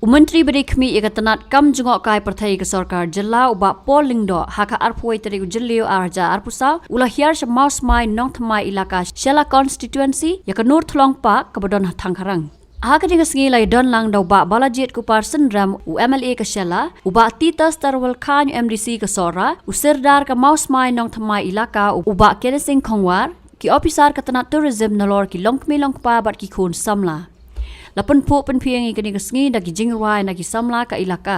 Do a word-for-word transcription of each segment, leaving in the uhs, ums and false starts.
U Myntri ba dei khmih ïa ka tnat kam jngohkai pyrthei ka sorkar jylla u Bah Paul Lyngdoh ha ka arphew tarik u Jylliew ar hajar arphew saw u la hiar sha Mawsmai Nongthymmai Elaka Shella Constituency ïa ka Noorthlong Park kaba don ha Thangkharang. Ha kane ka sngi la ïadon lang da u Bah Balajied Kupar Synrem u M L A ka Shella, u Bah Titus Tarwal Chyne u M D C ka Sohra, u Sirdar ka Mawsmai Nongthymmai Elaka u Bah Kenneth Singh Khongwar, ki ophisar ka tnat tourism nalor ki longkmie longkpa bad ki khun samla. La pynphuh pynphieng ïa kane ka sngi da ki jingrwai na ki samla ka elaka.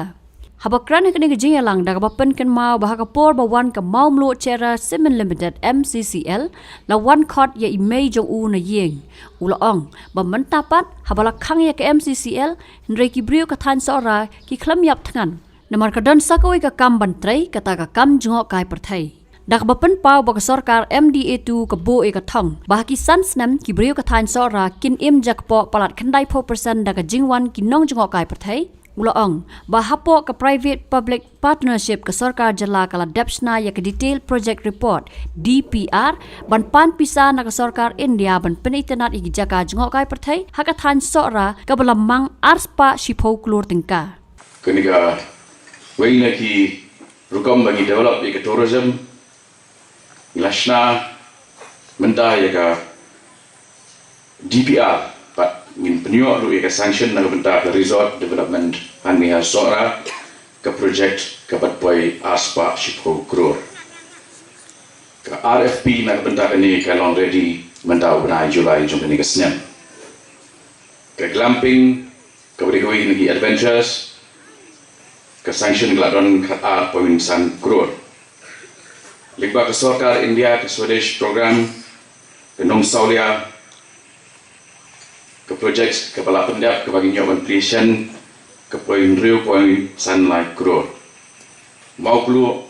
Haba kren ha kane ka jingïalang da kaba pynkynmaw ba ha ka por ba wan ka Mawmluh Cherra Cement Limited M C C L, la wan khot ïa i mei jong u na ïing. U la ong ba mynta pat haba la khang ïa ka M C C L, hynrei ki briew ka thaiñ Sohra ki khlem ïap thngan. Namar ka don sa kawei ka kam ban trei, kata ka kam jngohkai pyrthei. Da kaba pynpaw ba ka sorkar M D A two ka buh ïa ka thong ba ha ki san snem ki briew ka thaiñ Sohra kin im jakpoh palat khyndai phew percent da ka jingwan ki nongjngohkai pyrthei. U la ong ba hapoh ka private public partnership ka sorkar jylla ka la dep shna ïa ka detailed project report, D P R, ban pan pisa na ka sorkar India ban pynitynnad ïa ki jaka jngohkai pyrthei ha ka thaiñ Sohra kaba la mang arspah shiphew klur tyngka. Kane kawei na ki rukom ba ngi develop ïa ka tourism. Ngi la shna mynta ïa ka D P R bad ngin pynïoh ruh ïa ka sanction na ka bynta ka resort development hangne ha Sohra, ka project kaba poi arspah shiphew klur. Ka R F P na ka bynta kane ka long ready mynta u bnai July jong kane ka snem. Ka glamping kaba dei kawei na ki adventures, ka sanction ka la don khat ar point san klur. Lyngba ka sorkar India ka Swadesh program, ka Nongsawlia, ka project kaba la pyndep kaba ngin ïoh ban plie shen, ka poi hynriew point san lai klur. Mawkluh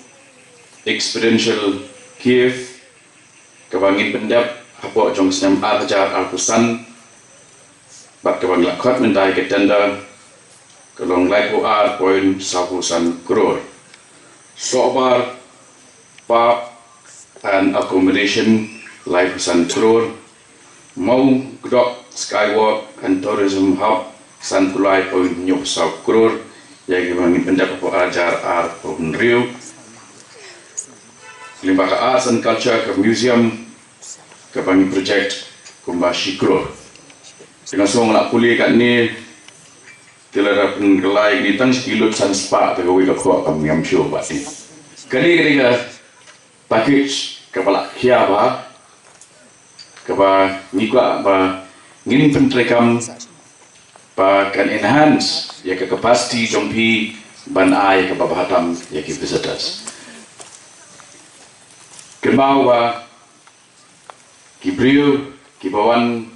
Experiential Cave, kaba ngin pyndep hapoh jong snem ar hajar arphew san, bad kaba ngi la khot mynta ïa ka tender, ka long laiphew ar point sawphew san klur. Sohbar Park and Accommodation, laiphew san klur. Mawkdok Skywalk and Tourism Hub, sanphew lai point hynñiewphew saw klur, ïa kiba ngin pyndep hapoh ar hajar arphew hynriew. Lyngba ka Arts and Culture ka Museum, kaba ngi project kumba shi klur. Te nga sngew nga la pule katne, te lada pynkylla ïa kine tang shi ki lut san spah te kawei ka khoh kam ñiam shuh bad te. Kane ka dei ka package kaba la khia bha, kaba ngi kwah ba ngin pyntreikam ba kan enhance ïa ka capacity jong phi ban ai kaba bha tam ïa ki visitors. Kynmaw ba ki briew kiba wan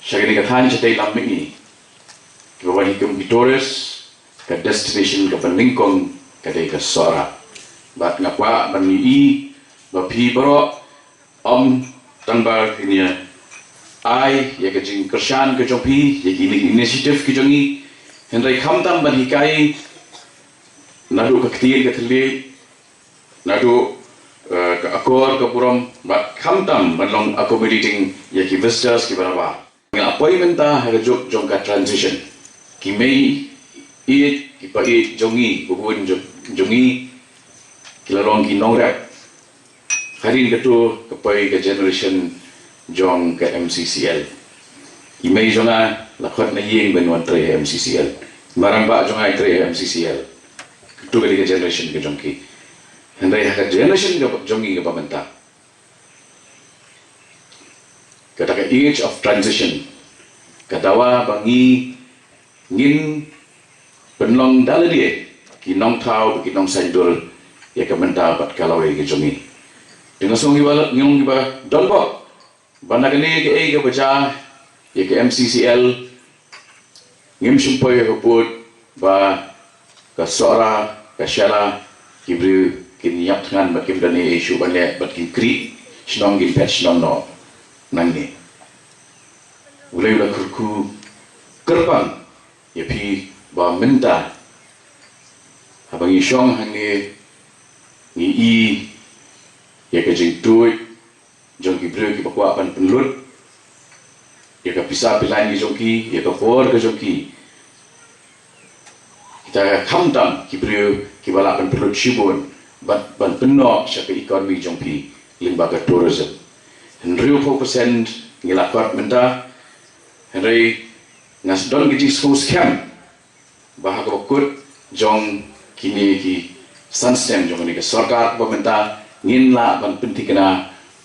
sha kane ka thaiñ shatei lam mihngi, kiba wan hi kum ki tourist, ka destination kaba nyngkong ka dei ka Sohra. Bad nga kwah ban ïohi ba phi baroh ym tang ba phin ïa ai ïa ka jingkyrshan ka jong phi ïa ki ini-, initiative ki jong ngi, hynrei khamtam ban hikai naduh ka ktien ka thylliej, naduh, eh, ka akor ka burom, bad khamtam ban long accommodating ïa ki visitors kiba rah. Nga la poi mynta ha ka juk jong ka transition. Ki mei ïeit, ki pa ïeit jong ngi, ki khun jong, jong ngi, ki la long ki nongrep. Hadien katto ka poi ka generation jong ka M C C L. I mei jong nga la khot na ïing ban wan trei ha M C C L. Marang bah jong nga i trei ha M C C L. Katto ka dei ka generation ka jong ki. Hynrei ha ka generation ka jong ngi kaba mynta, kata ka age of transition, ka dawa ba ngi ngin pynlong da lade ki nongthaw, ki nongsaiñdur ïa ka mynta bad ka lawei ka jong ngi. Te nga sngew ngi ba, ngi ong ngi ba don bok ba na kane kaei kaba jia ïa ka M C C L, ngim shym poi ha ka pud ba ka Sohra, ka Shella, ki briew kin ïap thngan bad kim don ei ei shuh ban leh bad kin khrieh shnong, kin phet shnong noh nangne. U Blei u la kyrkhu kyrpang ïa phi ba mynta haba ngi shong hangne ngi i ïa ka jingtuid jong ki briew kiba kwah ban pynlut ïa ka pisa pilan ki jong ki, ïa ka por ka jong ki. Te khamtam ki briew kiba lah ban pynlut shibun bad ban pynnoh sha ka economy jong phi lyngba ka tourism. Hynriewphew percent ngi la kot mynta, hynrei nga don ka jingsngew skhem ba ha kaba kut jong kine ki san snem jong kane ka sorkar ba mynta ngin lah ban pynthikna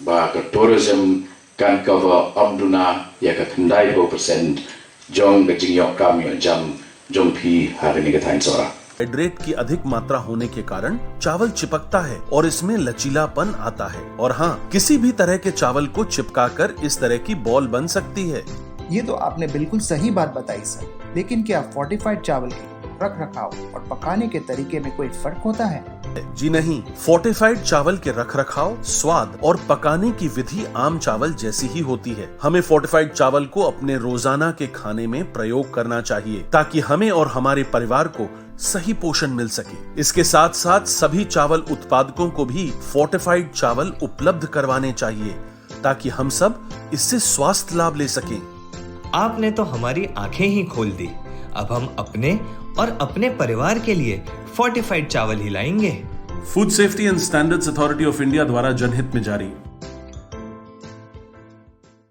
ba ka tourism kan cover up duna ïa ka khyndaiphew percent jong ka jingïoh kam ïoh jam jong phi ha kane ka thaiñ Sohra. हाइड्रेट की अधिक मात्रा होने के कारण चावल चिपकता है और इसमें लचीलापन आता है। और हाँ, किसी भी तरह के चावल को चिपकाकर इस तरह की बॉल बन सकती है। ये तो आपने बिल्कुल सही बात बताई सर, लेकिन क्या फोर्टिफाइड चावल के रख रखाव और पकाने के तरीके में कोई फर्क होता है? जी नहीं, फोर्टिफाइड चावल के रखरखाव, स्वाद और पकाने की विधि आम चावल जैसी ही होती है। हमें फोर्टिफाइड चावल को अपने रोजाना के खाने में प्रयोग करना चाहिए, ताकि हमें और हमारे परिवार को सही पोषण मिल सके। इसके साथ साथ सभी चावल उत्पादकों को भी फोर्टिफाइड चावल उपलब्ध करवाने चाहिए, ताकि हम सब इससे स्वास्थ्य लाभ ले सकें। आपने तो हमारी आंखें ही खोल दी। अब हम अपने और अपने परिवार के लिए फोर्टिफाइड चावल ही लाएंगे। Food Safety and Standards Authority of India द्वारा जनहित में जारी।